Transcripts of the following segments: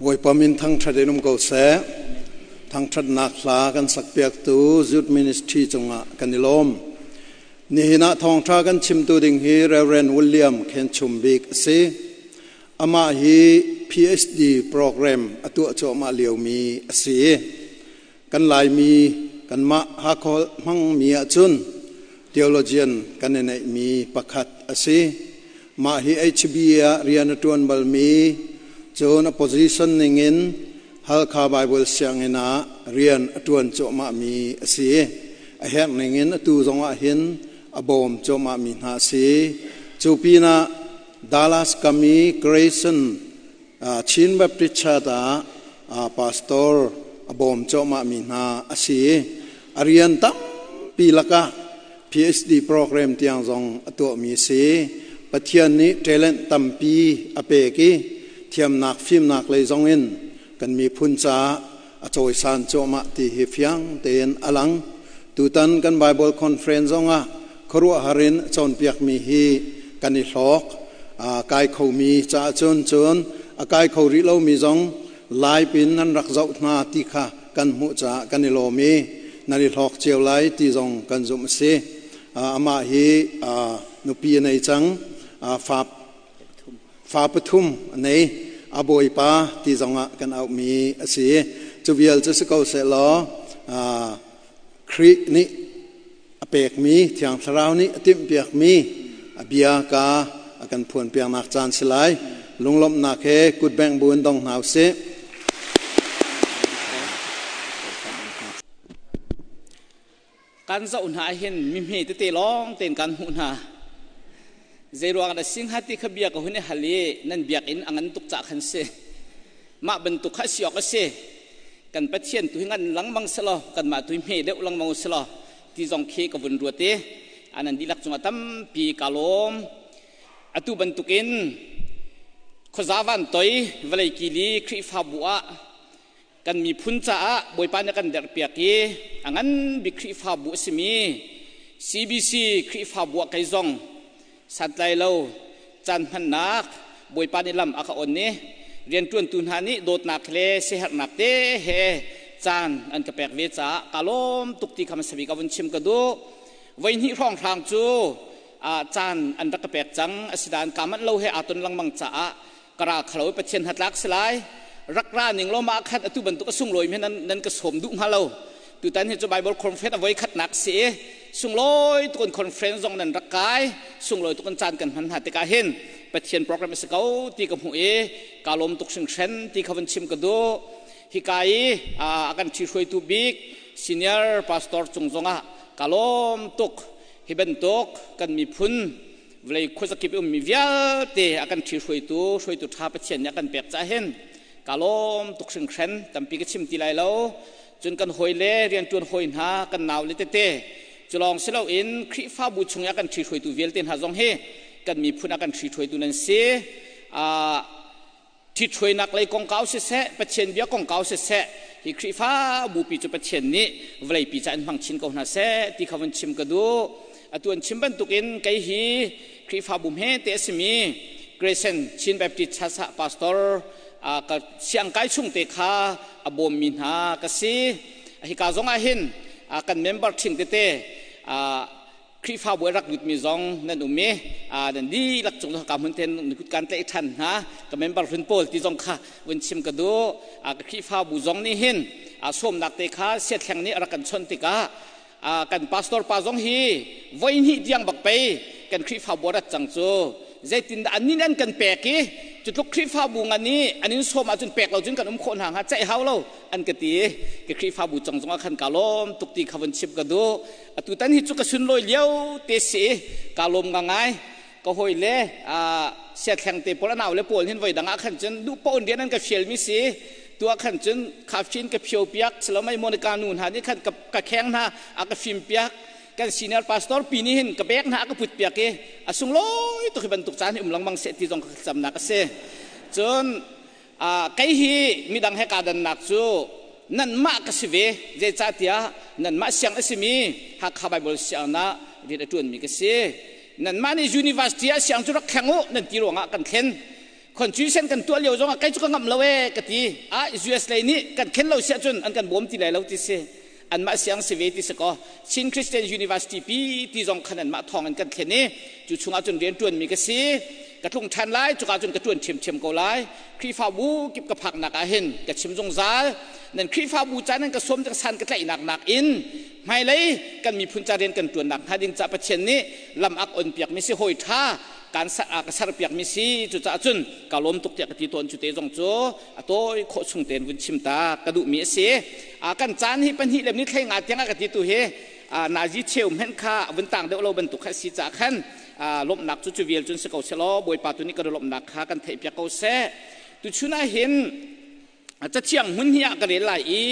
Bawipa min thangṭhat in um ko seh. Thangṭhatnak hla kan sakpiaktu Youth Ministry cungah kan i lawm. Nihin ah thawngṭha kan chimtu ding hi Reverend William Khenchum Bik a si. Amah hi PhD program a tuah cuahmah liomi a si. Kan Laimi kanmah Hakha hmangmi ahcun theologian kan i neihmi pakhat a si. Mah hi HB ah rian a ṭuan balmi, cun a position ningin Halkha Bible sianginn ah rian a ṭuan cuahmahmi a si. A herh ningin atu zongah hin a bawm cuahmahmi hna a si. Cu pinah Dallas kam i Grayson Chin Baptist Church ah pastor a bawm cuahmahmi hna a si i a rian tampi lakah PhD program tiang zong a tuahmi a si. Pathian nih talent tampi a pek i thiamnak fimnak lei zong in kan miphun caah a cawisan cuahmah ti hi fiang tein a lang. Tutan kan Bible conference zongah khuaruahhar in cawnpiakmi hi kan i hlawk. Kai khomi caah cun cun a kai kho rih lomi zong live in nan rak zoh hna ti kha kan hmuh caah kan i lawm i nan i hlawk cio lai ti zong kan zumh a si. Amah hi nupi a nei cang. Fa pathum a nei. A bawipa ti zongah kan auhmi a si. Cu vial cu si ko sehlaw Khrih nih a pekmi Thiang Thlarau nih a timhpiakmi a bia ka a kan phuanpiaknak caan si lai. Lunglawmhnak he kutbengh bu in dong hna usih. Kan zoh hna hin mi hme tete lawng tein kan hmuh hna. Zeiruang dah singha ti kha bia ka hun i hal i nan biakinn a ngan tuk cah khan si. Mah bantuk kha si awk a si. Kan Pathian tu hi ngan lengmang selaw kanmah tu hi hme deuh lengmang selaw ti zong khi ka vun ruat i anan dihlak cungah tampi ka lawm. Atu bantukin khuaza van toi vawlei kili Khrihfabu ah kan miphun caah Bawipa nih a kan derhpiak i a ngan bik Khrihfabu a simi CBC Khrihfabu ah kei zong santlai lo caan hmannak Bawipa nih lam a ka on i rianṭuantu hna nih dawtnak le siaherhnak te he caan an ka pek ve caah ka lawm tuk ti kha hmasa bik ah vun chim ka duh. Voi hnih hrawnghrang cu caan an rak ka pek cang asinain kaa manh lo he aa ton lengmang caah ka ra khalo i Pathian hnatlak si lai rak ra ning law mah khat atu bantuk a sunglawi mi nan nan ka sawm duh hnga lo tutan hi cu Bible conference a voi khatnak si i sunglawi tukun conference zong nan rak kai sunglawi tukun caan kan hman hna tikah hin Pathian program a si ko ti ka hmuh i ka lawm tuk hringhren ti kha vun chim ka duh hika i a kan ṭhihruaitu bik senior pastor cung zongah ka lawm tuk hi bantuk kan miphun vawlei khuazakip i ummi vialte a kan ṭhihruaitu hruaitu ṭha Pathian nih a kan pek caah hin ka lawm tuk hringhren tampi ka chim ti lai lo cun kan hawile rianṭuan hawi hna kan naule tete cu lawng si loin Khrihfabu chung i a kan ṭhihruaitu vialte hna zong hi kan miphun a kan ṭhihruaitu nan si ṭhithruainak lei kongkau siseh Pathian bia kongkau siseh hi Khrihfabu pi cu Pathian nih vawleipi ca in hmang chin ko hna seh ti kha vun chim ka duh atu an chim bantukin kei hi Khrihfabu hme te a simi Grayson Chin Baptist Church ah pastor ka siangkai chung te kha a bawmmi hna ka si hika zong ah hin kan member ṭhing tete Khrihfabu a rak lutmi zong nan um i nan dihlak cung ka hmun ten kut kan tlaih ṭhan hna ka member hlun pawl ti zong kha vun chim ka duh ka Khrihfabu zong nih hin sawmnak te kha siathleng nih a rak kan chawnh tikah kan pastor pa zong hi voi hnih tiang bak pei kan Khrihfabu a rat cang cu zeitindah an nih an kan pek i cu tluk Khrihfabu ngan i an in sawm ahcun pek lo cun kan um khawh hna hnga ceih hau lo an ka ti ka Khrihfabu cong zongah khan ka lawm tuk ti kha vun chim ka duh atutan hi cu ka sunlawi lio te si ka lawm ngai ka hawi le siathleng te pawl anau le pawl hin voi dang ah khan cun duh paoh in rian an ka fial mi si tu ah khan cun khafin ka phio piak silomai Monica nu hna nih khan ka kheng hna a ka fim piak kan senior pastor pi nih hin ka bek hna a ka put piak i a sunglawi tuk hi bantuk caan hi um lengmang seh ti zong ka camnak a si cun Kei hi midang he kaa dannak cu nanmah ka si ve, zeicahtiah nanmah siang a simi Hakha Baibal sianginn ah rian a ṭuanmi ka si. Nanmah nih university ah siang cu rak thleng u nan ti ruangah kan thlen. Constitution kan tuah lio zongah kei cu ka ngamh lo ee ka ti. Ah US lei nih kan khen lo si ahcun an kan bawm ti lai lo ti si. Anmah siang si ve ti si kaw Chin Christian University pi ti zong khan anmah thawng in kan thlen i cu chungah cun rian ṭuanmi ka si. Ka tlung ṭhan lai, cuka cun ka ṭuan ṭhiamṭhiam ko lai. Khrihfabu kip ka phaknak ah hin ka chim zungzal. Nan Khrihfabu ca nan ka sawm tik san ka tlaihnak nakin hmailei kan miphun ca rian kan ṭuannak hnga ding ca Pathian nih lam ak on piakmi si hawi ṭha kan ka serpiakmi si. Cucaah cun ka lawm tuk tiah ka ti tawn. Cu te zong cu a tawi khawh chung tein vun chim ta ka duhmi a si. Kan caan hi pahnih le ni thlei nga tiang a ka ti tu hi nazi cheu hmenh kha vun tang deuh lo bantuk kha si caah khan lawmhnak cu cu vial cun si ko selaw Bawipa tu nih kan lawmhnak kha kan theih piak ko seh. Tuchun ah hin cathiang hmun hi ah ka rel lai i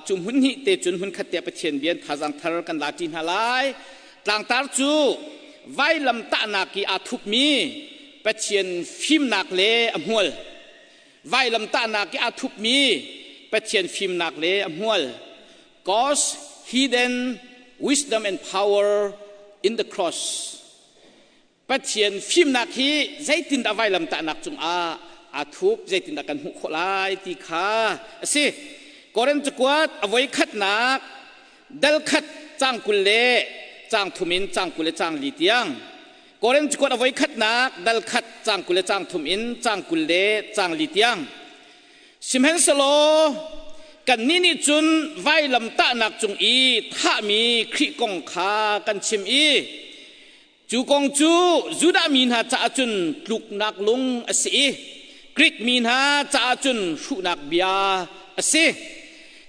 cu hmun hnih te cun hmun khat te Pathian bian thazang thar kan la ṭi hna lai. Tlangtar cu vailam tahnak i aa thupmi Pathian fimnak le a hmual. Vailam tahnak i aa thupmi Pathian fimnak le a hmual. God's hidden wisdom and power in the cross. Pathian fimnak hi zeitindah vailamtahnak cungah aa thup, zeitindah kan hmuh khawh lai ti kha a si. Korin cakuat a voi khatnak dal khat cang 20 le cang thum in cang 20 le cang li tiang. Korin cakuat a voi khatnak dal khat cang 20 le cang thum in cang 20 le cang li tiang. Sihmanhsehlaw kannih nih cun vailamtahnak cung i thahmi Khrih kong kha kan chim i Cu kong cu Judah mi hna caah cun tluknak lung a si i Grik mi hna caah cun hruhnak bia a si.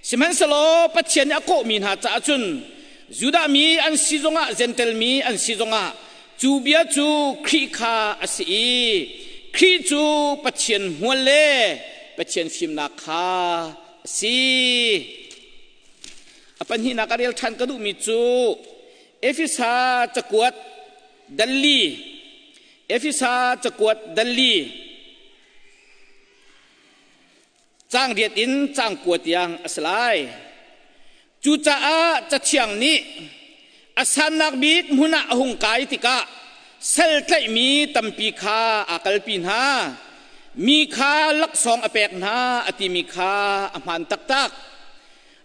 Sihmanhsehlaw Pathian nih a kawhmi hna caah cun Judah mi an si zongah Jentail mi an si zongah cu bia cu Khrih kha a si i Khrih cu Pathian hmual le Pathian fimnak kha a si. A pahnihnak a rel ṭhan ka duhmi cu Efesa cakuat dalli Efesa cakuat dalli caang riat in caang kua tiang a si lai. Cucaah Cathiang nih a sannak bik hmun ah a hung kai tikah sal tlaihmi tampi kha aa kalpi hna. Mi kha laksawng a pek hna a timi kha a hmaan taktak.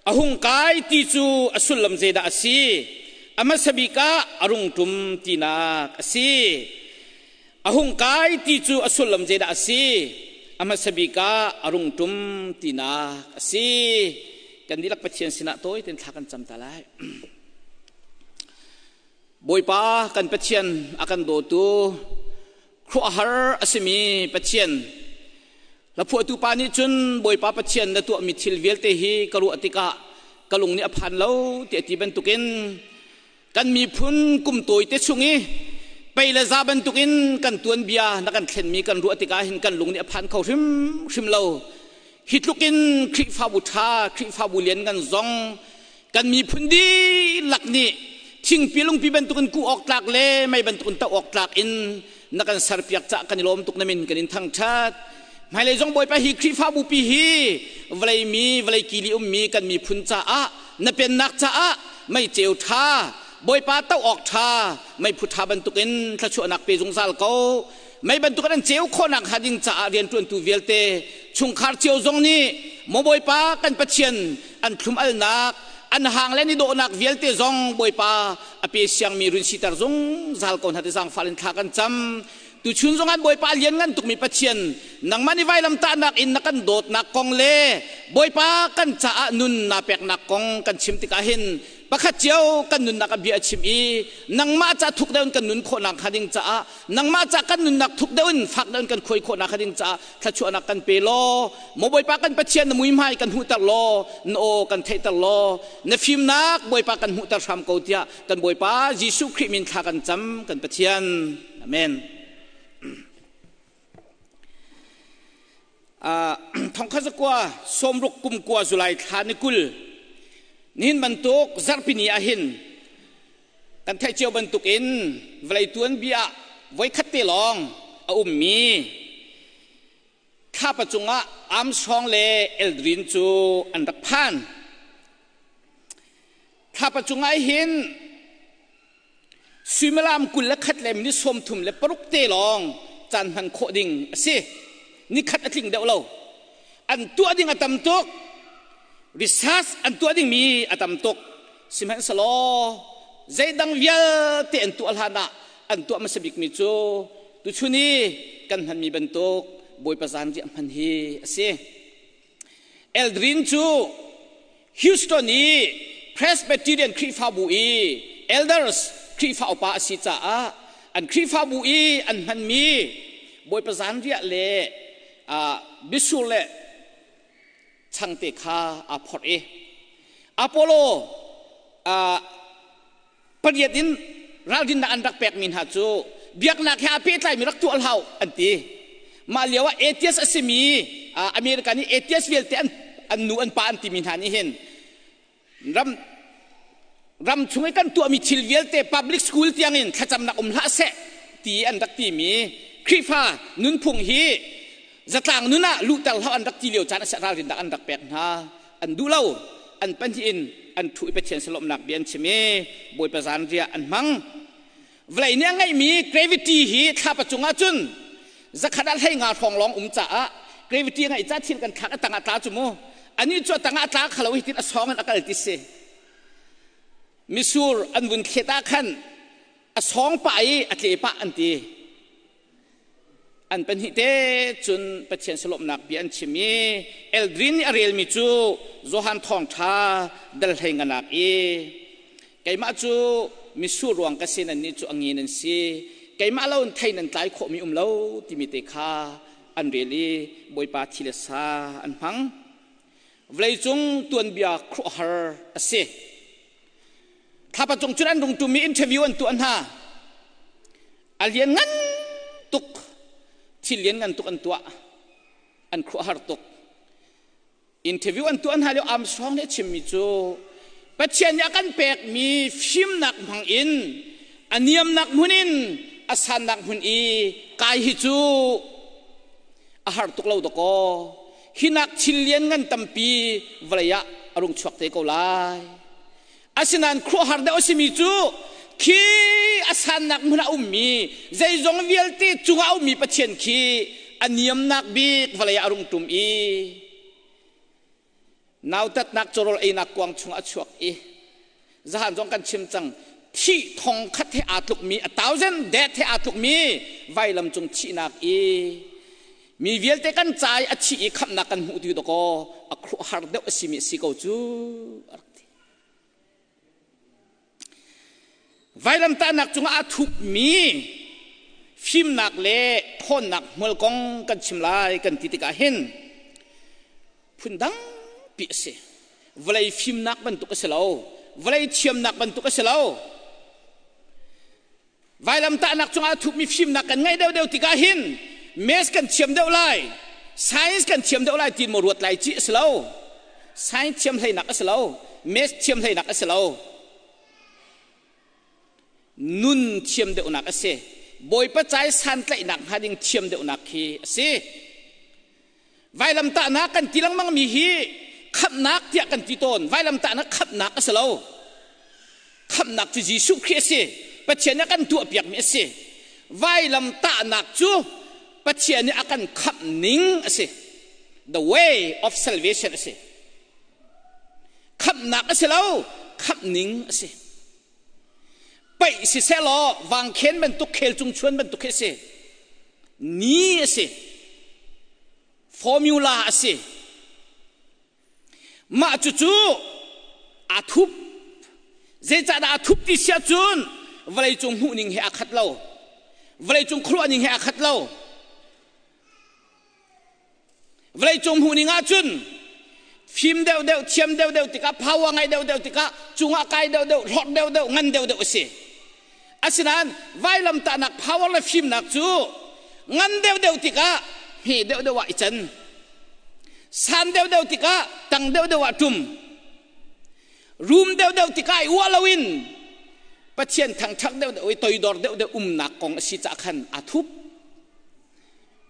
A hung kai ti cu a sullam zeidah a si? A hmasa bik ah a rung ṭum tinak a si. A hung kai ti cu a sullam zeidah a si? A hmasa bik ah a rung ṭum tinak a si. Kan dihlak Pathian sinah tawi tein thla kan cam ta lai. Bawipa kan Pathian a kan dawtu khuahar a simi Pathian Hlaphuahtu pa nih cun Bawipa Pathian na tuahmi thil vialte hi ka ruah tikah ka lung nih a phan lo ti a ti bantukin kan miphun kum tawite chung i pei le za bantukin kan tuanbia na kan thlenmi kan ruah tikah hin kan lung nih a phan kho hrimhrim lo. Hi tlukin Khrihfabu ṭha, Khrihfabu lian ngan zong kan miphun dihlak nih thingpi lungpi bantukin kuh awk tlak le mei bantukin toh awk tlak in na kan serpiak cah kan i lawm tuk na min kan in thangṭhat. Hmailei zong Bawipa hi Khrihfabu pi hi vawlei mi vawlei kili ummi kan miphun caah na pennak caah mei ceu ṭha Bawipa toh awk ṭha meiphu ṭha bantukin thluachuahnak pe zungzal ko. Mei bantukin an ceu khawhnak hnga ding caah rianṭuantu vialte chungkhar cio zong nih maw Bawipa kan Pathian an thlum alnak an hang le an i dawhnak vialte zong Bawipa a pe siangmi run siter zungzal ko hna ti zaangfah in thla kan cam. Tuchun zong an Bawipa a lianngan tukmi Pathian nangmah nih vailamtahnak in na kan dawtnak kong le Bawipa kan caah nun naa peknak kong kan chim tikah hin pakhat cio kan nunnak a bia a chim i nangmah ca thuk deuh in kan nun khawhnak hnga ding caah nangmah ca kan nunnak thuk deuh in fak deuh in kan khuai khawhnak hnga ding caah thluachuahnak kan pe law maw Bawipa kan Pathian na muihmai kan hmuhter law na aw kan theihter law na fimnak Bawipa kan hmuhter hram ko tiah kan Bawipa Jesuh Khrih min thla kan cam kan Pathian. Amen. Thongkhat zakua sawmruk kum kua July thla ni 20 nihin bantuk zarhpini ah hin kan theih cio bantukin vawlei tuanbia ah voikhat te lawng a ummi thlapa cungah Armstrong le Aldrin cu an rak phan. Thlapa cungah hin suimilam 21 le minute 36 te lawng caan hman khawh ding a si. Nikhat a tling deuh lo. An tuah ding a tam tuk. Research an tuah dingmi a tam tuk. Sihmanhsehlaw zeidang vialte an tuah hlan ah an tuah hmasa bikmi cu tuchun i kan hmanmi bantuk Bawipa zanriah hman hi a si. Eldrin cu Houston i Presbyterian Khrihfabu i elders Khrihfa upa a si caah an Khrihfabu i an hmanmi Bawipa zanriah le mitsur le changte kha aa phorh i Apollo pariat in ralrinnak an rak pekmi hna cu biaknak he aa pehtlaimi rak tuah hlah an ti. Mah lio ah atheist a simi America nih atheist vialte an nu an pa an timi hna nih hin ram ram chung i kan tuahmi thil vialte public school tiangin thlacamnak um hlah seh ti an rak timi Khrihfa nunphung hi zatlang nun ah luhter hlah an rak ti lio caan a si ralrinnak an rak pek hna. An duh lo. An pahnih in an ṭhu i Pathian salawmnak bia an chim i Bawipa zanriah an hmang. Vawlei nih a ngeihmi gravity hi thlapa cungah cun zakhat ah 15 hrawng lawng um caah gravity a ngeih caah thil kan thlak a tangah tla cu mu. Anih cu a tangah tla khalo hi tin a sawng in a kal ti si. Misur an vun thlet ah khan a sawng pah i a tle pah an ti. An pahnih te cun Pathian salawmnak bia an chim i Eldrin nih a relmi cu Johan Thawngṭha dal hlei nganak i keimah cu misur ruang ka si nannih cu a nge nan si keimah lo in thei nan tlai khawhmi um lo timi te kha an rel i Bawipa thi le sa an hmang. Vawleicung tuanbia khuahar a si. Thlapa cung cun an rung ṭum i interview an tuah hna. A lian ngan tuk. Thil lian ngan tuk an tuah. An khuahar tuk. Interview an tuah hna lio Armstrong nih a chimmi cu Pathian nih a kan pekmi fimnak hmang in a niamnak hmun in a sannak hmun i kai hi cu a har tuk lo dakaw. Hinak thil lian ngan tampi vawlei ah a rung chuak te ko lai. Asinain khuahar deuh a simi cu khi a sannak hmun ah ummi zeizong vialte cungah a ummi Pathian khi a niamnak bik vawlei ah a rung ṭum i nautatnak cawrawl einak kuang chungah a chuak i zahan zong kan chim cang thih thong khat he aa tlukmi a thousand death he aa tlukmi vailam cung thihnak i mi vialte kan ca i a thih i khamhnak kan hmuh ti dakaw a khuahar deuh a simi a si ko cu a rak ti. Vailamtahnak cungah a thukmi fimnak le ṭhawnnak hmual kong kan chim lai kan ti tikah hin phundang pi a si. Vawlei fimnak bantuk a si lo. Vawlei thiamnak bantuk a si lo. Vailamtahnak cungah a thukmi fimnak kan ngeih deuhdeuh tikah hin maths kan thiam deuh lai, science kan thiam deuh lai tiin maw ruat lai ci a si lo. Science thiam hleinak a si lo, maths thiam hleinak a si lo. Nun thiam deuhnak a si. Bawipa cai santlaihnak hnga ding thiam deuhnak khi a si. Vailamtahnak kan ti lengmang mi hi khamhnak tiah kan ti tawn. Vailamtahnak khamhnak a si lo. Khamhnak cu Jesuh Khrih a si. Pathian nih a kan tuahpiakmi a si. Vailamtahnak cu Pathian nih a kan khamh ning a si. The way of salvation a si. Khamhnak a si lo, khamh ning a si. Paih siseh law vangkhen bantuk khel cung chuan bantuk khi a si. Ni a si. Formula a si. Mah cucu aa thup. Zeicahdah aa thup ti si ahcun vawleicung hmuhning he aa khat lo. Vawleicung khuaruahning he aa khat lo. Vawleicung hmuhning ahcun fim deuhdeuh, thiam deuhdeuh tikah, power ngai deuhdeuh tikah, cungah kai deuhdeuh, hlorh deuhdeuh, ngan deuhdeuh a si. Asinain vailamtahnak power le fimnak cu ngan deuhdeuh tikah hme deuhdeuh ah i can. San deuhdeuh tikah tang deuhdeuh ah ṭum. Rum deuhdeuh tikah i uah loin Pathian thangṭhat deuhdeuh i toidor deuhdeuh umnak kong a si caah khan aa thup.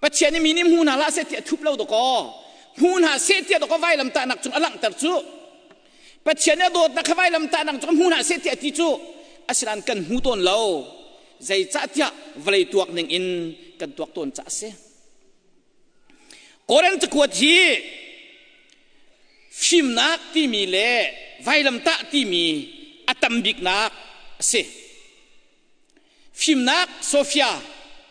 Pathian nih mi nih hmu hna hlah seh ti a thup lo dakaw. Hmu hna seh tiah dakaw vailamtahnak cung a langhter cu. Pathian nih a dawtnak kha vailamtahnak cung hmu hna seh tiah ti cu. Asinain kan hmu tawn lo. Zeicahtiah vawlei tuak ning in kan tuak tawn ca a si. Korin cakuat hi fimnak timi le vailamtah timi a tam biknak a si. Fimnak Sophia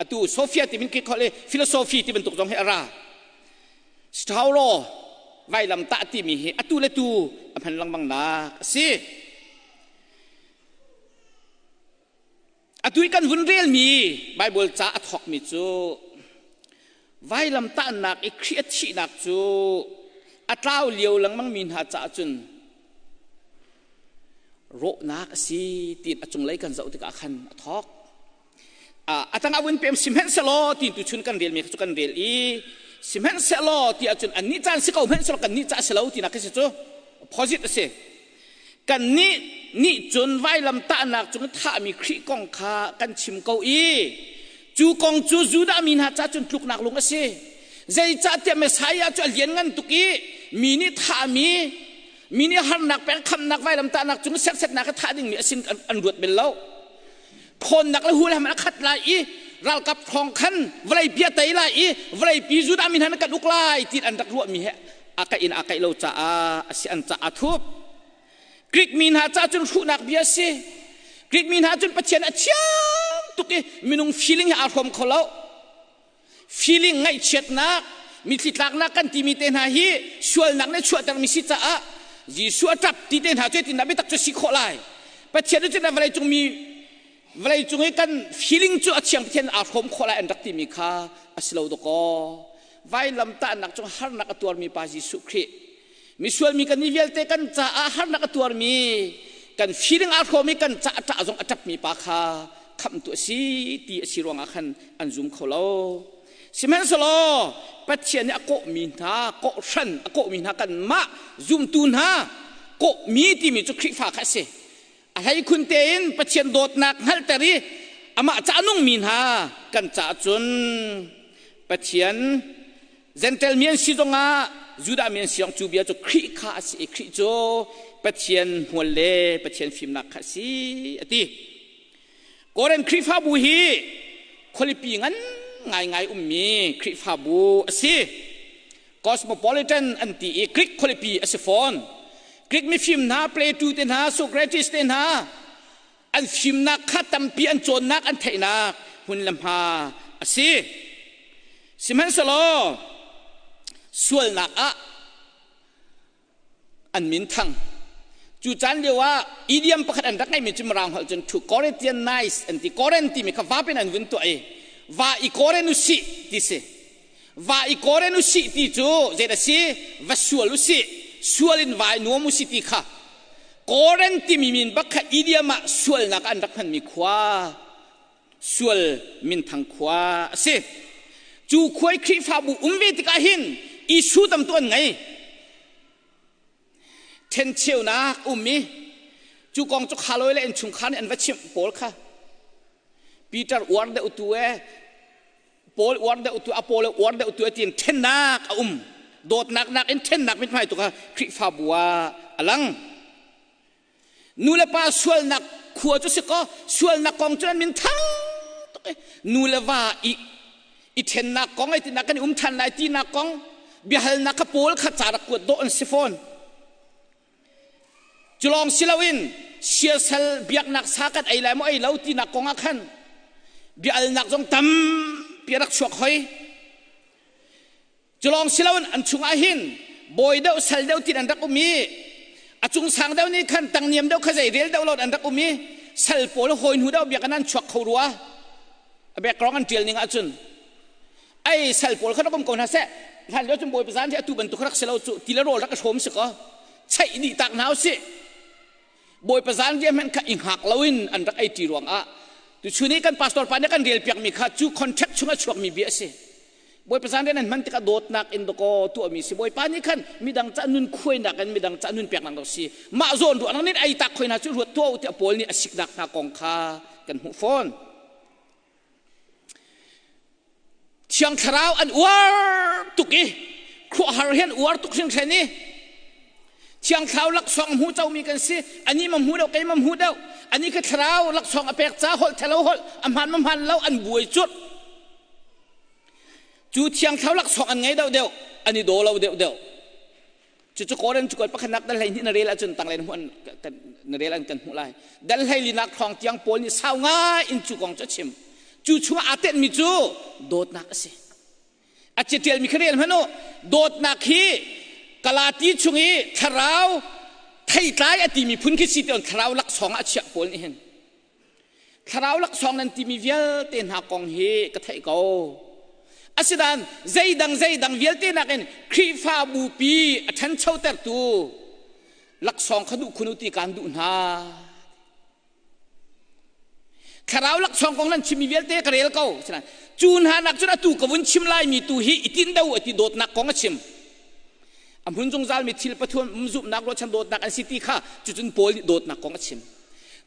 atu Sophia ti min khi khol i philosophy ti bantuk zong hi a ra. Stauro vailamtah timi hi atu le tu a hman lengmang nak a si. Atu i kan vun relmi Baibal ca a thawkmi cu vailamtahnak i Khrih a thihnak cu a tlau lio lengmangmi hna caah cun rawhnak a si tiin a cunglei kan zoh tikah khan a thawk. A tangah vun pem sihmanhsehlaw ti tu chun kan relmi cu kan rel i sihmanhsehlaw ti ahcun annih caan si ko hmanhsehlaw kannih ca si lo tinak khi si cu opposite a si. Kannih nih cun vailamtahnak cung thahmi Khrih kong kha kan chim ko i cu kong cu Judah mi hna ca cun tluknak lung a si. Zeicahtiah Messiah cu a lianngan tuk i mi nih thahmi, mi nih harnak pek khamnak vailamtahnak cung sersetnak a thah dingmi a sin an ruat bel lo. Thawnnak le huhlam a khat lai i ralkap thawng khan vawlei bia tei lai i vawleipi Judah mi hna kan uk lai ti an rak ruahmi he a kaih in a kaih lo caah a si an caah a thup. Greek mi hna caah cun hruhnak bia a si. Greek mi hna cun Pathian a thiang tuk i minung feeling he aa hrawm kho lo. Feeling ngaihchiatnak, mitthli tlaknak kan timi te hna hi sualnak nih chuahtermi si caah Jesuh a ṭap ti te hna cu tindah biatak cu si khawh lai. Pathian cu cun vawleicung mi vawleicung i kan feeling cu a thiang Pathian aa hrawm khawh lai an rak timi kha a si lo dakaw. Vailamtahnak cung harnak a tuarmi pa Jesuh Khrih misual mi kan ni vialte kan caah harnak a tuarmi kan feeling aa hrawm i kan ca a ṭah zong a ṭapmi pa kha khamhtu a si ti a si ruangah khan an zum kho lo. Sihmanhsehlaw Pathian nih a kawhmi hna kawhhran a kawhmi hna kanmah zumtu hna kawhmi timi cu Khrihfa kha a si. A hleikhun tein Pathian dawtnak hngalhter i amah ca a nungmi hna kan caah cun Pathian Gentile mi an si zongah Judah mi an si zong cu bia cu Khrih kha a si i Khrih cu Pathian hmual le Pathian fimnak kha a si a ti. Korin Khrihfabu hi khualipi ngan ngaingai ummi Khrihfabu a si. Cosmopolitan an ti i Greek khualipi a si fawn. Greek mifim hna, Plato te hna, Socrates te hna an fimnak kha tampi an cawnnak an theihnak hmun le hma a si. Sihmanhsehlaw sualnak ah an min thang. Cu caan lio ah idiom pakhat an rak ngeihmi cu Mirang holh cun to Corinthianize an ti. Korin timi kha va in an vun tuah i va i Korin usih ti si. Va i Korin usih ti cu zei dah si? Va sual usih. Sual in va i nuam usih ti kha. Korin timi min bak kha idiom ah sualnak an rak hmanmi khua sual minthang khua a si. Cu khuai Khrihfabu um ve tikah hin issue tam tu an ngei. Ṭhencheunak um i cu kong cu khaloi le innchungkhar nih an va chimh Paul kha. Peter uar deuh tu e Paul uar deuh tu a Paul uar deuh tu e tiin ṭhennak a um. Dawtnak nakin ṭhennak mithmai tu kha Khrihfabu ah a lang. Nu le pa sualnak khua cu si kaw sualnak kong cu an min thang tuk i nu le va i i ṭhennak kong ai tinak kan i um ṭhan lai tinak kong biahalnak kha Paul kha ca rak kuat dawh an si fawn. Cu lawng si loin siasal biaknak sa kan ei lai maw ei lo tinak kong ah khan biaalnak zong tampi a rak chuak hoi. Cu lawng si loin an chungah hin bawi deuh sal deuh tin an rak um i a cung sang deuh nih khan tangniam deuh kha zei rel deuh lo an rak um i sal pawl hawi hnu deuh biak an chuak kho rua a background an tial ning ahcun ai sal pawl kha rak um ko hna seh hlan lio cun bawi zan hi atu bantuk rak si lo cu ti le rawl rak i hrawm si ko cheih dih tak hna usih Bawipa zanriah hmanh kha i hngak loin an rak ei ṭi ruangah tuchun i kan pastor pa nih kan relpiakmi kha cu contract chung a chuakmi bia a si. Bawipa zanriah nan hman tikah dawtnak in dakaw tuahmi si. Bawipa nih khan midang ca nun khuainak in midang ca nun peknak dok si. Mah zawn ruahnak nih ei tak khoi hna cu ruat tuah u tiah Paul nih a siknak hna kong kha kan hmuh fawn. Thiang Thlarau an uar tuk i khuahar hi an uar tuk hringhran i Thiang Thlarau laksawng hmu comi kan si ani ma hmu deuh kei ma hmu deuh ani kha thlarau laksawng a pek ca holh thelo holh a hmaan ma hmaan lo an buai cut. Cu thiang thlarau laksawng an ngei deuhdeuh, an i daw lo deuhdeuh. Cucu Korin cukuat pakhatnak dal 12 na rel ahcun tanglei na hmuh na rel an kan hmuh lai. Dal 14 hrawng tiang Paul nih sau ngai in cu kong cu a chim. Cu chungah aa tenhmi cu dawtnak a si. A catialmi kha rel hmanh u. Dawtnak hi Galati chung i thlarau theitlai a timi phun khi si ti thlarau laksawng ah a chiah Paul nih hin. Thlarau laksawng nan timi vialte hna kong hi ka theih ko. Asinain zeidang zeidang vialte nakin Khrihfabu pi a ṭhanchotertu laksawng kha duh khun u ti kaan duh hna. Thlarau laksawng kong nan chimmi vialte ka rel ko. Asinain cu hna nak cun atu ka vun chim laimi tu hi i tinh do ti dawtnak kong a chim. A hmun zungzalmi thil pathum zumhnak ruahchan dawtnak an si ti kha cucun Paul nih dawtnak kong a chim.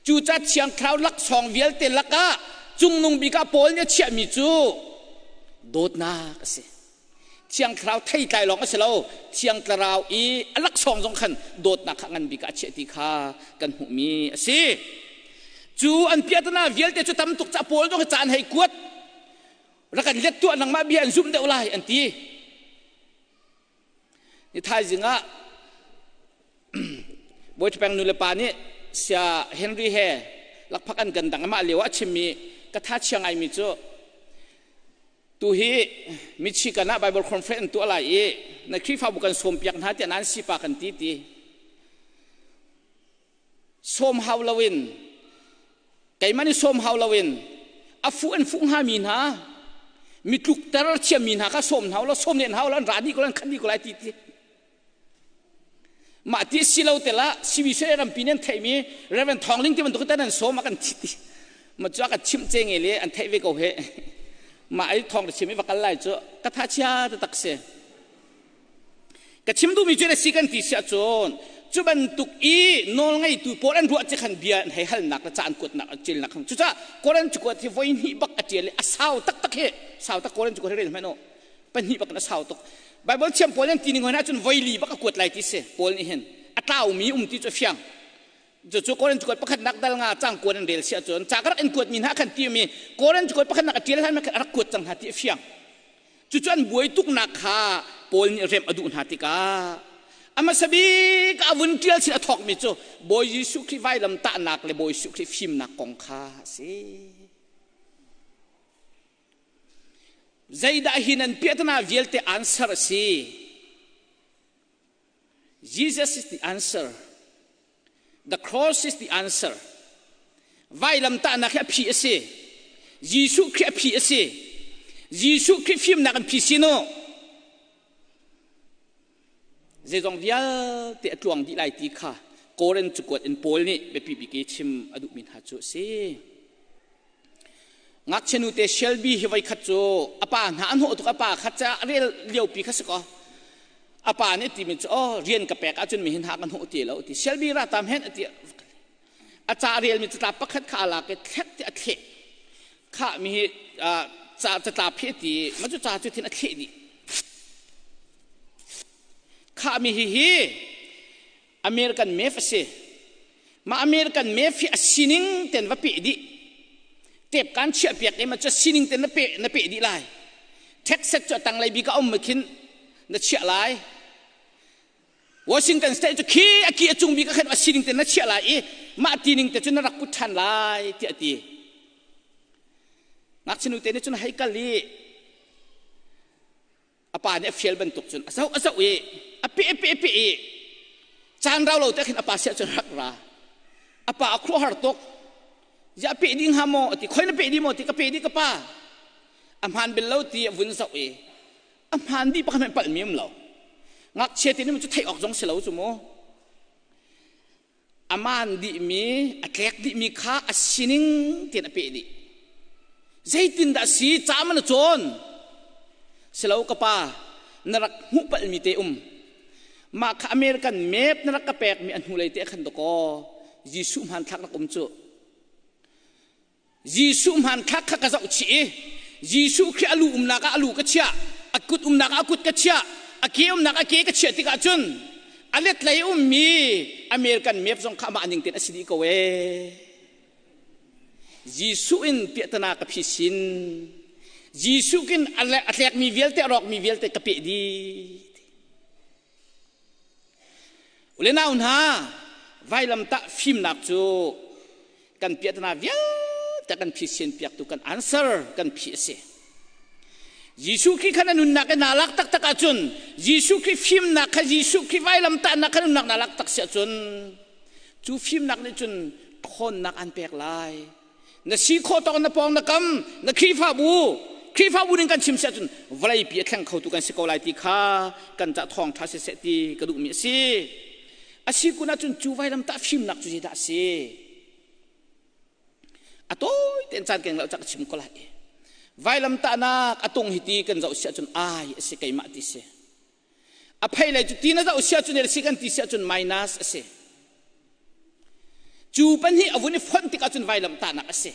Cucaah Thiang Thlarau laksawng vialte lakah cungnung bik ah Paul nih a chiahmi cu dawtnak a si. Thiang Thlarau theitlai lawng a si lo, Thiang Thlarau i a laksawng zong khan dawtnak kha ngan bik ah a chiah ti kha kan hmuhmi a si. Cu an piahtana vialte cu tam tuk caah Paul zong hi ca an hei kuat. Rak kan let tuah nangmah bia an zumh deuh lai an ti. Ni thaizing ah Bawi Peng nu le pa nih Sia Henry he lakphak an kan dang amah lio ah a chimmi ka tha chia ngaimi cu tu hi Michigan ah Bible conference an tuah lai i na Khrihfabu kan sawmpiak hna tiah nan sipa kan ti ti. Sawm hau loin keimah nih sawm hau loin a fuh an fuh hngami hna mi tlukter thiammi hna kha sawm hna law sawm len hau law an ra dih ko lai an khat dih ko lai ti ti mah ti si lo te la CBC rampi nih an theihmi Reverend Thawng Ling ti bantuk tan an sawm a kan thi ti ma cu a kan chimh ce nge le an theih ve ko he mah ai thawng chim i va kal lai cu ka tha chia ta tak si Ka chim duhmi cu na si kan ti si ahcun cu bantuk i nawlngeitu pawl an ruah ci khan bia an hei halnak le ca an kuatnak an ṭialnak khan cucaah Koran cakuat hi voi hnih bak a ṭial i a sau taktak hi sau tak Koran cakuat hi rel hmanh u pahnih bak in a sau tuk Bible thiam pawl an ti ning hoi ahcun voi li bak a kuat lai ti si Paul nih hin a tlaumi um ti cu a fiang cucu Korin cakuat pakhatnak dal nga cang kuan an rel si ahcun ca ka rak in kuatmi hna khan ti mi Korin cakuat pakhatnak a ṭial hlan khan a rak kuat cang hna ti a fiang Cucu an buai tuknak kha Paul nih remh a duh hna tikah a hmasa bik a vun ṭial sin a thawkmi cu Bawi Jesuh Khrih vailam tahnak le Bawi Jesuh Khrih fimnak kong kha a si. Zeidah hi nan piahtana vialte answer a si? Jesus is the answer. The cross is the answer. Vailamtahnak hi a phi a si. Jesuh Khrih a phi a si. Jesuh Khrih fimnak an phi sin u. Zeizong vialte a tluang dih lai ti kha Korin cakuat in Paul nih biapi bik i chim a duhmi hna cu a si. Ngakchia nute Shelby hi voikhat cu a pa hna a hnawh tuk a pa kha ca a rel liopi kha si kaw a pa nih timi cu oh rian ka pek ahcun mi hin ha kan hnawh ti lo ti Shelby ra tam hen ati a ca relmi catlap pakhat kha a lak i thlek ti a thleh kha mi hi ca catlap hi ti ma cu ca cu thin a thleh dih kha mi hi hi American mef a si mah American mef hi a sining ten va peh dih tep kan chiah piak i ma cu sining ten na peh na peh dih lai Texas cu a tanglei bik a um khin na chiah lai Washington State cu khi a ki a cung bik a khan a sining te na chiah lai i mah tining te cu na rak put ṭhan lai tiah a ti ngakchia nu te nih cun hei kal i a pa nih a fial bantuk cun a zoh a zoh i a peh a peh a peh i caan rau lo te khin a pa siah cun rak ra a pa a khuahar tuk ziah peh ding hnga maw ti khoi na peh dih maw ti ka peh dih ka pa a hmaan bel lo ti a vun zoh i a hmaan dih pakhat hmanh palh mi um lo ngakchia ti nih cu theih awk zong si lo cu mu a maan dihmi a tlek dihmi kha a sining tein a peh dih zeitindah si ca man a cawn silo ka pa na rak hmuh palhmi te um mah kha American map na rak ka pekmi a hnulei te khan dakaw Jesuh hmanthlak rak um cu Jesuh hmanthlak kha ka zoh chih i Jesuh khi a lu umnak ah a lu ka chiah, a kut umnak ah a kut ka chiah, a ke umnak ah a ke ka chiah tikah cun a letlei ummi American map zong kha amah ning tein a si dih ko ee. Jesuh in piahtana ka phi sin. Jesuh kin a tlekmi vialte a rawkmi vialte ka peh dih. Ule nau hna, vailamtah fimnak cu kan piahtana vialte kan phisian piaktu kan answer kan phi a si. Jesuh Khrih khan a nunnak in naa lak taktak ahcun Jesuh Khrih fimnak kha Jesuh Khrih vailamtahnak kha nunnak naa lak tak si ahcun cu fimnak nih cun ṭhawnnak an pek lai. Na si khawh tawk na pawng na kam na Khrihfabu Khrihfabu ning kan chim si ahcun vawleipi a thleng khotu kan si ko lai ti kha kan ca thawngṭha siseh ti ka duhmi a si. A si kun ahcun cu vailamtah fimnak cu zeidah a si? A tawi tein caan keng lo cak chim ko lai. Vailamtahnak a tung hi ti kan zoh si ahcun ai a si keimah ti si. A phei lei cu ti na zoh si ahcun si kan ti si ahcun minus a si. Cu pahnih a vun i fonh tik ahcun vailamtahnak a si.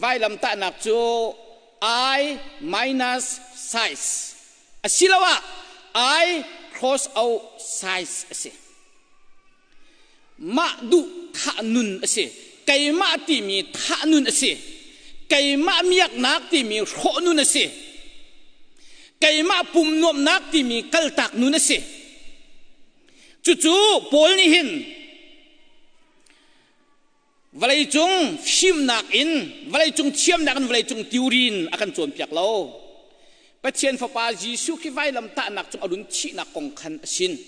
Vailamtahnak cu I minus size asiloah I cross o size a si. Mah duh thah nun a si. Keimah timi thah nun a si. Keimah miaknak timi hrawh nun a si. Keimah pum nuamhnak timi kaltak nun a si. Cucu Paul nih hin vawleicung fimnak in vawleicung thiamnak in vawleicung theory in a kan cawnpiak lo. Pathian Fapa Jesuh khi vailam tahnak cung a run thihnak kong khan a sin.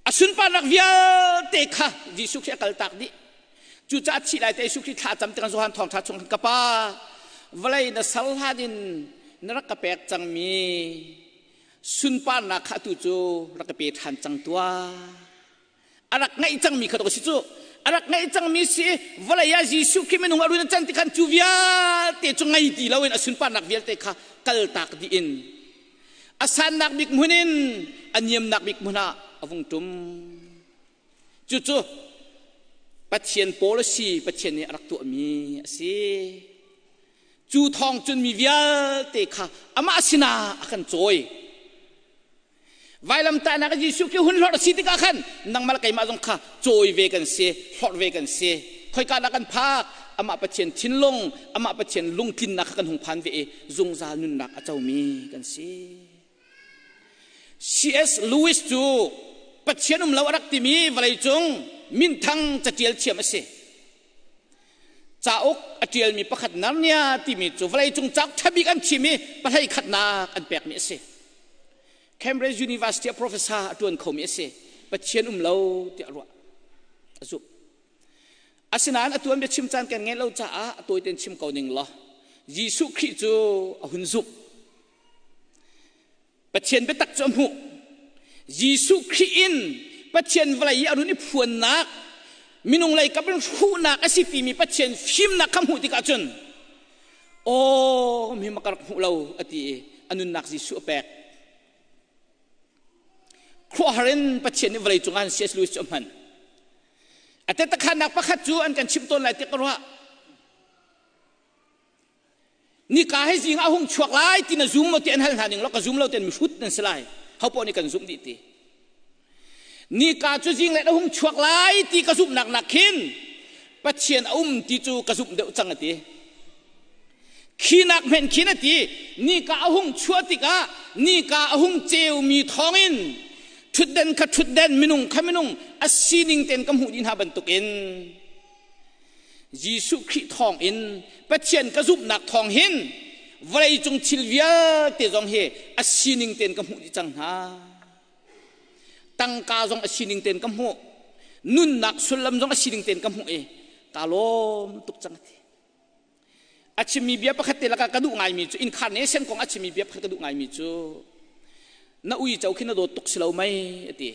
A sunparnak vialte kha Jesuh Khrih a kaltak dih. Cucaah thih lai te Jesuh Khrih thla cam tikah Johan thawngṭha chung khan ka pa vawlei na sal hlan in na rak ka pek cangmi sunparnak kha atu cu rak ka pe ṭhan cang tuah. A rak ngeih cangmi kha si cu a rak ngeih cangmi si vawlei ah Jesuh Khrih minung a run a can ti khan cu vialte cu ngei ti loin a sunparnak vialte kha kaltak dih in a sannak bik hmun in a niamnak bik hmun ah a vung ṭum. Cucu Pathian policy Pathian nih a rak tuahmi a si. Cu thawng cun mi vialte kha amah sinah a kan cawi. Vailamtahnak Jesuh khi hun hlorh a si tikah khan nangmah le keimah zong kha cawi ve kan si, hlorh ve kan si. Khoika dah kan phak? Amah Pathian thinlung, amah Pathian lungtlinnak kha kan hung phan ve i zungzal nunnak a comi kan si. C.S. Lewis cu Pathian um lo a rak timi vawleicung minthang catial thiam a si. Cauk a ṭialmi pakhat Narnia timi cu vawleicung cauk ṭha bik an thim i pahlei khatnak an pekmi a si. Cambridge University ah professor a ṭuan khomi a si. Pathian um lo tiah a ruah. A zumh. Asinain atu an biachim caan kan ngeih lo caah a tawi tein chim ko ning law Jesuh Khrih cu a hun zumh. Pathian biatak cu a hmuh. Jesuh Khrih in Pathian vawlei i a run i phuannak minung lei kap in hruhnak a si timi Pathian fimnak kha hmuh tikah cun aw mi ma ka rak hmuh lo a ti i a nunnak Jesuh a pek. Khuahar in Pathian nih vawlei cungah C.S. Lewis cu a hman. A tetakhannak pakhat cu an kan chimh tawn lai ti ka ruah. Nika he zing a hung chuak lai ti na zum maw ti an hal hna ning law ka zum lo ten mihrut nan si lai. Ho nih kan zumh dih ti. Nika cu zing le na hung chuak lai ti ka zumhnak nak khin Pathian a um ti cu ka zumh deuh cang a ti. Khinak hmen khin a ti. Nika a hung chuah tikah nika a hung ceumi thawngin ṭhutden kha ṭhutden minung kha minung a sining tein ka hmuh dih hna bantukin Jesuh Khrih thawngin Pathian ka zumhnak thawng hin vawleicung thil vialte zong hi a sining tein ka hmuh dih cang hna. Tangka zong a sining tein ka hmuh. Nunnak sullam zong a sining tein ka hmuh i ka lawm tuk cang a ti. A chimmi bia pakhat te lakah ka duh ngaimi cu incarnation kong a chimmi bia pakhat ka duh ngaimi cu na uico khi na dawt tuk si lo mei a ti.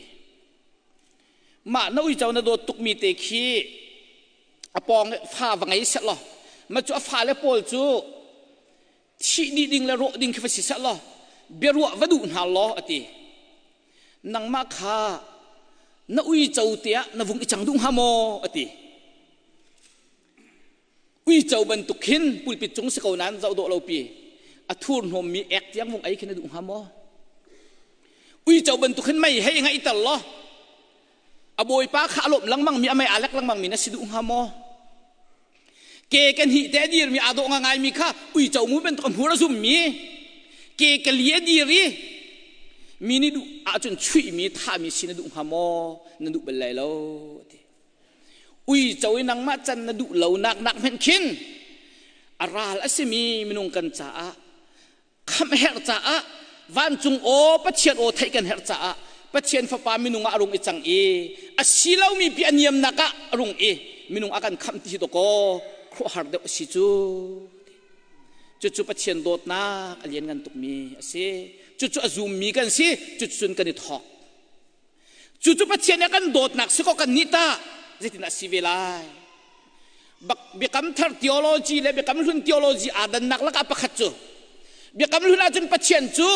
Mah na uico na dawt tukmi te khi a pawng fa va ngei seh law ma cu a fale pawl cu thih dih ding le rawh ding khi va si seh law biaruah va duh hna law a ti. Nangmah kha na uico te ah na vung i cang duh hnga maw a ti. Uico bantuk khin pulpit cung si ko nain zoh dawh lo pi a thurhnawmmi ek tiang vung ei khi na duh hnga maw? Uico bantuk hin mei hei ngaihter law a bawipa kha a lawm lengmang mi a mei aa lek lengmang mi na si duh hnga maw? Ke kan hi te a dirmi aa dawh ngaimi kha uico mu bantuk a hmur a zummi ke ka li a dir i mi nih duh ahcun chuihmi thahmi si na duh hnga maw na duh bal lai lo ti uico i nangmah can na duh lo nak nak hmenh khin a ral a simi minung kan caah khamh herh caah vancung aw Pathian aw theih kan herh caah Pathian fapa minung ah a rung i cang i a si lomi pi a niamnak ah a rung i minung a kan khamh ti hi dawkaw khuahar deuh a si cu. Cucu Pathian dawtnak a lianngan tukmi a si. Cucu a zummi kan si, cucun kan i thawk. Cucu Pathian nih a kan dawtnak si kaw kan nih tah zeitin a si ve lai? Biakam thar theology le Biakam hlun theology aa dannak lakah pakhat cu Biakam hlun ahcun Pathian cu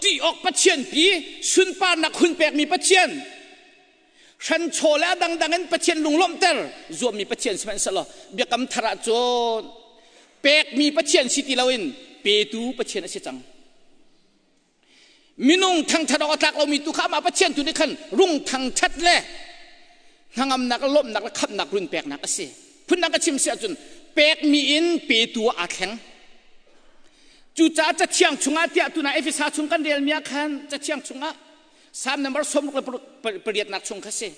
ṭih awk Pathian pi sunparnak hun pekmi Pathian hranchaw le a dangdang in Pathian lunglawmhter zuammi Pathian sihmanhsehlaw Biakam thar ahcun pekmi Pathian si ti loin petu Pathian a si cang. Minung thangṭhat awk a tlak lomi tu kha amah Pathian tu nih khan rung thangṭhat le hnangamnak le lawmhnak le khamhnak run peknak a si. Phundang ka chim si ahcun pekmi in petu ah aa thleng. Cucaah Cathiang chungah tiah tunah Efesa chung kan relmi ah khan Cathiang chungah Psalm number 68 nak chung kha si.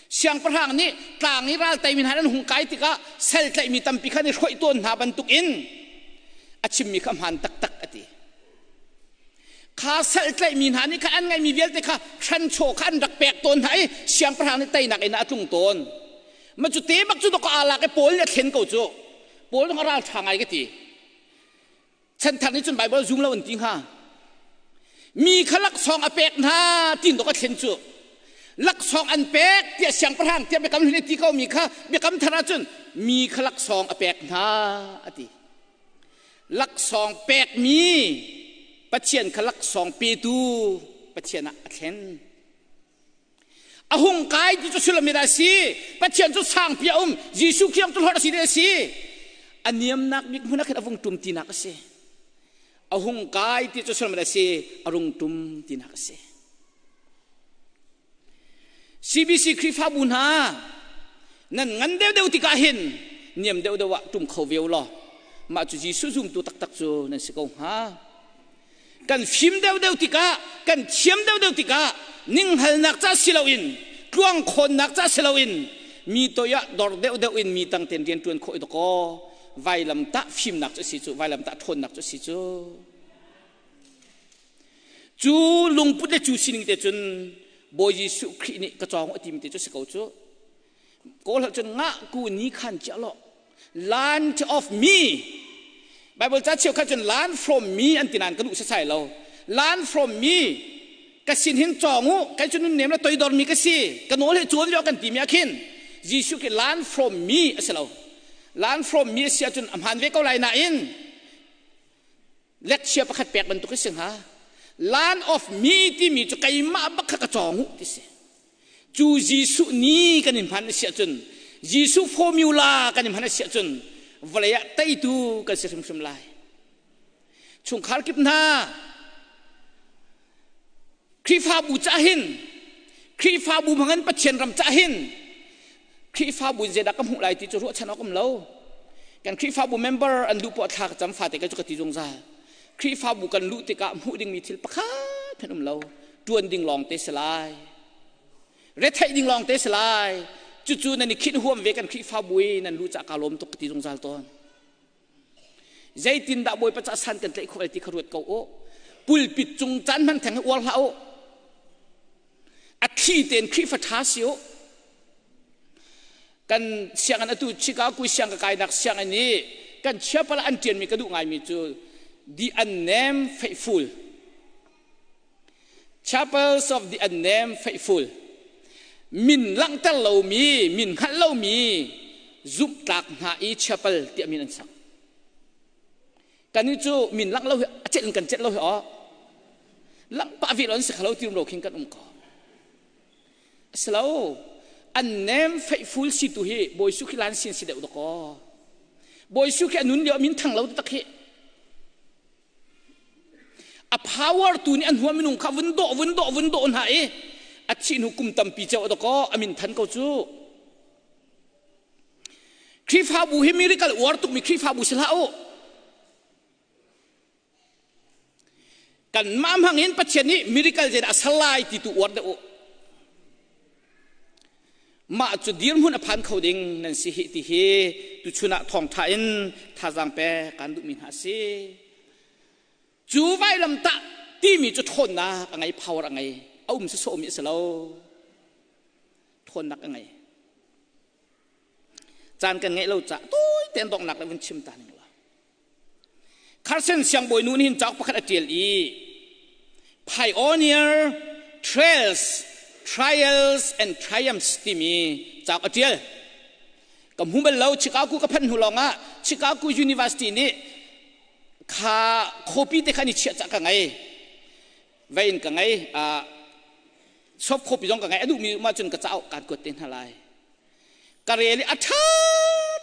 Siangpahrang nih tlang i ral teimi hna an hung kai tikah sal tlaihmi tampi kha an i hruaih tawn hna bantukin a chimmi kha hmaan taktak a ti. Kha sal tlaihmi hna nih kha an ngeihmi vialte kha hranchaw kha an rak pek tawn hna i siangpahrang nih teinak in a tlung tawn. Ma cu te bak cu dawk aa lak i Paul nih a thlen ko cu. Paul zong a ral ṭha ngai ka ti. Chanthar nih cun Baibal zum lo an ti hnga. Mi kha laksawng a pek hna tin dawk a thlen cu. Laksawng an pek tiah siangpahrang tiah biakam hlun i ti ko mi kha biakam thar ahcun mi kha laksawng a pek hna a ti. Laksawng pekmi Pathian kha laksawng petu Pathian ah a thlen. A hung kai ti cu sullam dah a si? Pathian cu sangpi a um, Jesuh Khrih cu hlorh a si ti a si. A niamnak bik hmun ah khin a vung ṭum tinak a si. A hung kai ti cu sullam dah a si? A rung ṭum tinak a si. CBC Khrihfabu hna nan ngan deuhdeuh tikah hin niam deuhdeuh ah ṭum kho ve u law mah cu Jesuh zumtu taktak cu nan si ko hnga. Kan fim deuhdeuh tikah, kan thiam deuhdeuh tikah ninghalnak ca si loin, tluangkhawnnak ca si loin mi toi ah dor deuhdeuh in mi tang ten rian ṭuan khawh i dakaw vailamtah fimnak cu si cu vailamtah ṭhawnnak cu si cu cu lungput le cu sining te cun Bawi Jesuh Khrih nih ka cawng a timi te cu si ko cu Kawl cun ngah ku ni khan chia lo land of me Bible ca cheukhat cun land from me an ti nain ka duh sasai lo land from me ka sin hin cawng u kai cu nun nem le toidor mi ka si ka nawl he chuan lio kan ti mi ah khin Jesuh khi land from me a si lo land from me a si ahcun a hmaan ve ko lai nain lecture pakhat pek bantuk i si hnga land of me timi cu keimah bak kha ka cawng u ti si Cu Jesuh ni kan in hman a si ahcun Jesuh formula kan in hman a si ahcun vawlei ah teitu kan si hrimhrim lai. Chungkhar kip hna Khrihfabu cah hin Khrihfabu hmangin Pathian ram cah hin Khrihfabu in zeidah ka hmuh lai ti cu ruahchan awk um lo. Kan Khrihfabu member an duh poah thla ka cam fate ka cu ka ti zungzal. Khrihfabu kan luh tikah hmuh dingmi thil pakhat hmanh um lo. Ṭuan ding lawng te si lai. Retheih ding lawng te si lai. Cucu nan i khinh huam ve kan Khrihfabu i nan luh cah kaa lawm tuk ka ti zungzal tawn. Zeitindah Bawipa cah san kan tlaih khawh lai ti kha ruat ko u. Pulpit cung caan hman theng hi uar hlah u. A thli tein Khrihfa ṭha si u. Kan sianginn atu Chicago siang ka kainak sianginn i kan chiapal an ṭianmi ka duh ngaimi cu the unnamed faithful Chapels of the unnamed faithful min langhter lomi min hngalh lomi zumhtlak hna i chapel tiah min an sak Kan cu min langh lo hi a celh in kan celh lo hi aw. Langh pah ve lo an si khalo ti ro khin kan um ko. Asilo an nem faithful si tu hi Bawi Su khi lan sin si deuh dakaw. Bawi Su khi a nun lio min thang lo tak hi. A power tu nih an huam minung kha vun dawh vun dawh vun dawh hna i a thih hnu kum tampi ceu dakaw a min than ko cu. Khrihfabu hi miracle uar tukmi Khrihfabu si hlah u. Kanmah hmang in Pathian nih miracle zeidah a ser lai ti tu uar deuh u. Mah cu dirhmun a phan kho ding nan si hi ti hi tuchun ah thawngṭha in thazaang pek kan duhmi hna a si. Cu vailamtah timi cu ṭhawnnak a ngei, power a ngei. A um sawsawhmi a si lo. Ṭhawnnak a ngei. Caan kan ngeih lo caah tawi tein donghnak le vun chim ta ning law. Carson siangbawi nu nih hin cauk pakhat a ṭial i Pioneer Trails, Trials and Triumphs timi cauk a ṭial. Ka hmu bal lo, Chicago ka phanh hnu lawngah Chicago University nih kha copy te kha ni chiah cah ka ngei. Vein ka ngei. Soft copy zong ka ngei. A duhmi um ahcun ka cauk kaan kuat te hna lai. Ka rel i a ṭha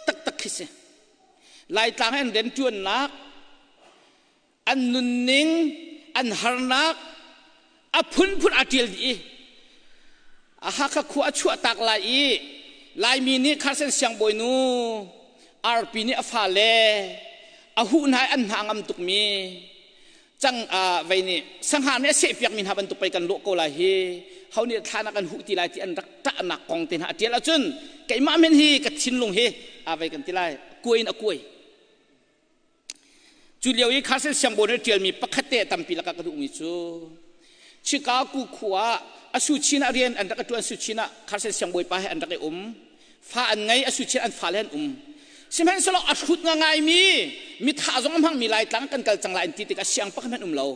taktak khi si. Laitlang an rianṭuannak, an nunning, an harnak, a phunphun aa ṭial dih i a Hakha khua a chuahtak lai i Laimi nih Carson siangbawinu arpi nih a fale a huh hna i an hna a ngam tukmi cang vei nih sangha nih a sehpiakmi hna bantuk pei kan lawh ko lai hi ho nih thla na kan huh ti lai ti an rak ṭahnak kong te hna a ṭial ahcun keimah men hi ka thinlung hi a vei kan ti lai kuai in a kuai. Cu lio i Carson siangbawi nih a ṭialmi pakhat te tampi lakah ka duhmi cu Chicago khua ah a suchin ah rian an rak i ṭuan. Suchin ah Carson siangbawi pa he an rak i um. Fa an ngei, a suchin an fale an um. Sihmanhsehlaw a hrut ngaimi mitha zong a hmangmi Laitlang kan kal cang lai an ti tikah siang pakhat hmanh um lo.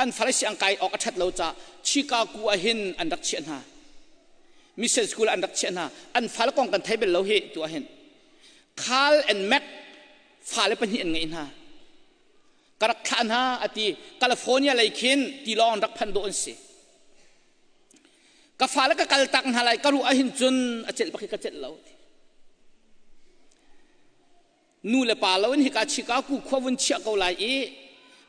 An fale siang kai awk a ṭhat lo caah Chicago ah hin an rak chiah hna. Mission school ah an rak chiah hna. An fale kong kan thei bal lo hi tu ah hin. Carl and Mac fale pahnih an ngeih hna. Ka rak thlah hna a ti. California lei khin tilawng rak phanh dawh an si. Ka fale ka kal tak hna lai ka ruah ahhin cun a celh bak hi ka celh lo. Nu le pa lo in hika Chicago khua vun chiah ko lai i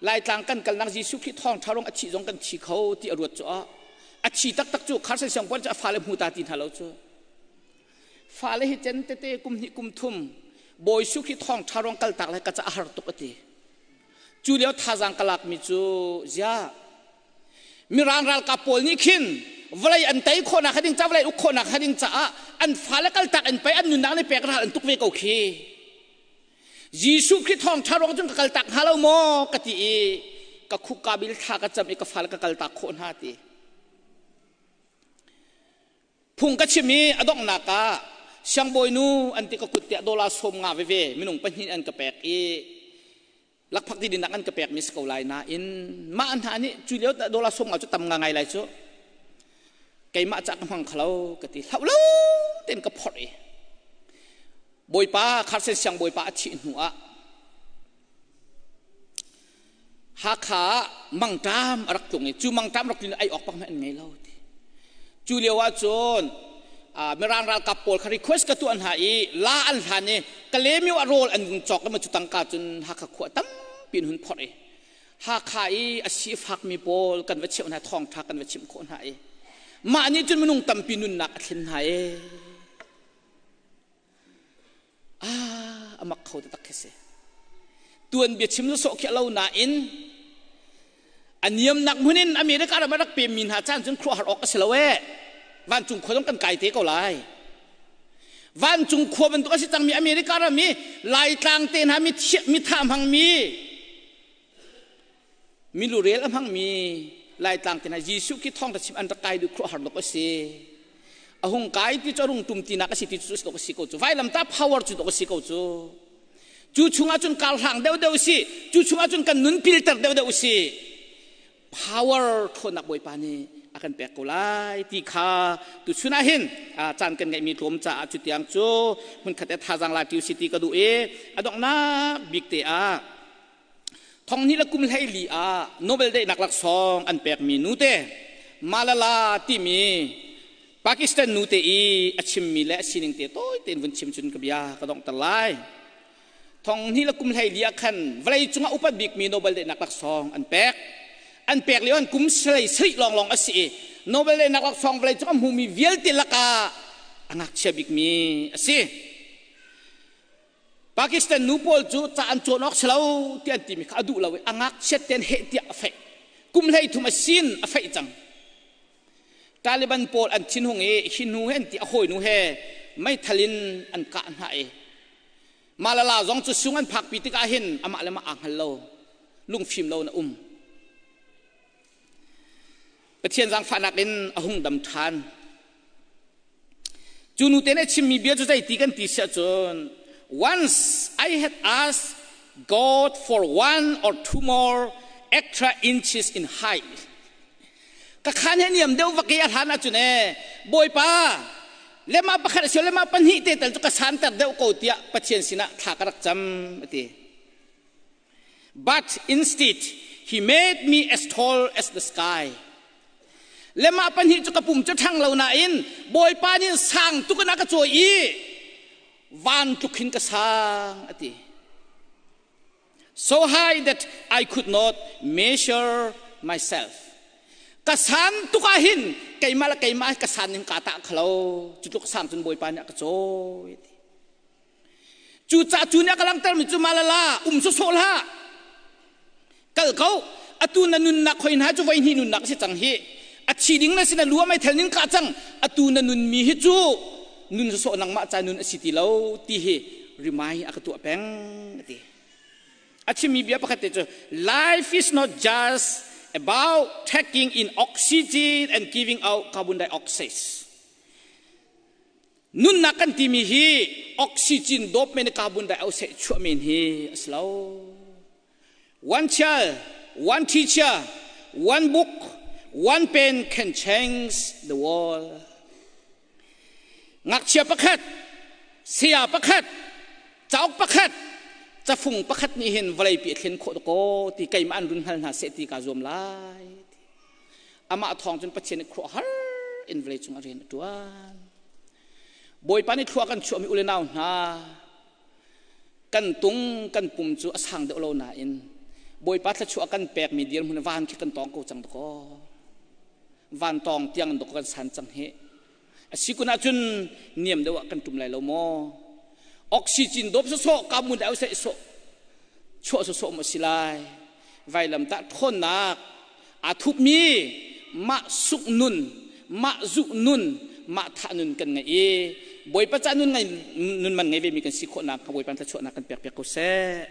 Laitlang kan kalnak Jesuh Khrih thawngṭha rong a thih zong kan thi kho ti a ruat cu a thi taktak cu Carson siangpuan cu a fale hmu ta ti hna lo cu. Fale hi cen tete kum hnih kum thum Bawi Su khi thawngṭha ruang kaltak le ka ca a har tuk a ti. Cu lio thazaang ka lakmi cu zia Mirang ralkap pawl nih khin vawlei an tei khawhnak ding ca vawlei uk khawhnak ding caah an fale kaltak in pei an nunnak nih pek ral an tuk ve ko khi. Jesuh Khrih thawngṭha ruang cun ka kaltak hnga lo maw ka ti i ka khuk ka bil thla ka cam i ka fale ka kaltak khawh hna ti. Phung ka chim i a donghnak ah siangbawinu an ti ka kut tiah dollar 50 veve minung pahnih an ka pek i lakphak ti dinak an ka pek mi si ko lai nain mah hna nih cu lio dollar 50 cu tam ngai lai cu keimah ca ka hmang khalo ka ti hlau lo tein ka phorh i bawipa Kharsen siangbawipa a thih hnu ah Hakha ah mangṭam a rak tlung i cu mangṭam rak tlun ai awk bak hmanh an ngei lo ti. Cu lio ah cun Mirang ralkap pawl kha request ka tuah hna i la an hlan i Kalaymyo ah rawl an vung cawk i cu tangka cun Hakha khua tampi in hun phorh i Hakha i a sifakmi pawl kan va cheuh hna, thawngṭha kan va chimh khawh hna i mah nih cun minung tampi nunnak a thlen hna i Ah, a mak kho taktak khi si. Tuan bia chim sawh khi lo nain a niamnak hmun in America ram a rak pemmi hna caan cun khuahar awk a si lo ee. Vancung khua zong kan kai te ko lai. Vancung khua bantuk a si cangmi America ram i Laitlang te hna mi mi tha hmangmi Milurel a hmangmi Laitlang te hna Jesuh khi thawngṭha chim an rak kai duh khuaruahhar dawk a si. A hung kai ti cu a rung tum tinak a si ti cu dawk a si ko cu. Vailamtah power cu dawk a si ko cu. Cu chungah cun kar hlang deuhdeuh si. Cu chungah cun kan nun pilter deuhdeuh si. Power ṭhawnnak Bawipa nih a kan pek ko lai ti kha tuchun ah hin caan kan ngeihmi tlawm caah cu tiang cu hmunkhat te thazaang la ṭi si ti ka duh i a donghnak bik te ah Thonghnih le kum 14 ah Nobel Daihnak laksawng an pekmi nute Malala timi Pakistan nute i a chimmi le a sining te tawi tein vun chim cun ka bia ka donghter lai. Thonghnih le kum 14 ah khan vawlei cungah upat bikmi Nobel Daihnak laksawng an pek. An pek lio an kum 17 lawnglawng a si i Nobel Daihnak laksawng vawlei cung a hmumi vialte lakah a ngakchia bikmi a si. Pakistan nu pawl cu ca an cawn awk si lo ti an timi kha a duh lo i a ngakchiat ten heh tiah a feih. Kum 13 a sin a feih cang. Taliban pawl an thinhung i hi hnu he an ti a hawinu he meithal in an kah hna i Malala zong cu sung an phakpi tikah hin amah le mah aa hngal lo, lungfim lo in a um. Pathian zaangfahnak in a hung dam ṭhan. Cu nu te nih a chimmi bia cu zeiti kan ti siah cun once I had asked God for one or two more extra inches in height. Ka khan he niam deuh vak i a hlan ahcun e Bawipa lema pakhat a si lema pahnih te tal cu ka santer deuh ko tiah Pathian sinah thla ka rak cam a ti. But instead, he made me as tall as the sky. Le mah pahnih cu ka pum cu ṭhang lo nain Bawipa nih sang tuk in a ka cawi i van tluk hin ka sang a ti. So high that I could not measure myself. Ka san tuk ah hin keimah le keimah ka san ning ka tah khalo. Cu tluk sang cun Bawipa nih a ka cawi ti. Cucaah cu nih a ka langhtermi cu Malala um sawsawh hlah. Kal ko. Atu na nunnak khoi hna cu voi hnih nunnak a si cang hi. A thi ding na sin a lu a meithal nin kah cang. Atu na nunmi hi cu nun sawsawh nangmah ca nun a si ti lo ti hi rimai a ka tuah peng a ti. A chimmi bia pakhat te cu life is not just about taking in oxygen and giving out carbon dioxide. Nunnak kan timi hi oxygen dawp men carbon dioxide chuah men hi a si lo. One child, one teacher, one book, one pen can change the world. Ngakchia pakhat, saya pakhat, cauk pakhat, cafung pakhat nih hin vawlei pi a thlen khawh ko ti keimah an run hngal hna seh ti kaa zuam lai. Amah thawng cun Pathian nih khuaruahhar in vawlei cung a rian a ṭuan. Bawipa nih thlua kan chuahmi u le nau hna, kan tung kan pum cu a sang deuh lo nain Bawipa thluachuah kan pekmi dirhmun van khi kan tawng ko cang dakaw. Van tawng tiang in dakaw kan san cang hi. A si kun ahcun niam deuh ah kan ṭum lai lo maw? Oxygen dawp sawsawh carbon dioxide sawh chuah sawsawh maw si lai? Vailamtah ṭhawnnak aa thupmi mah suk nun, mah zuh nun, mah thah nun kan ngeih i Bawipa ca nun, ngai, nun man ngei vemi kan si khawhnak Bawipa thluachuahnak kan pek piak ko seh.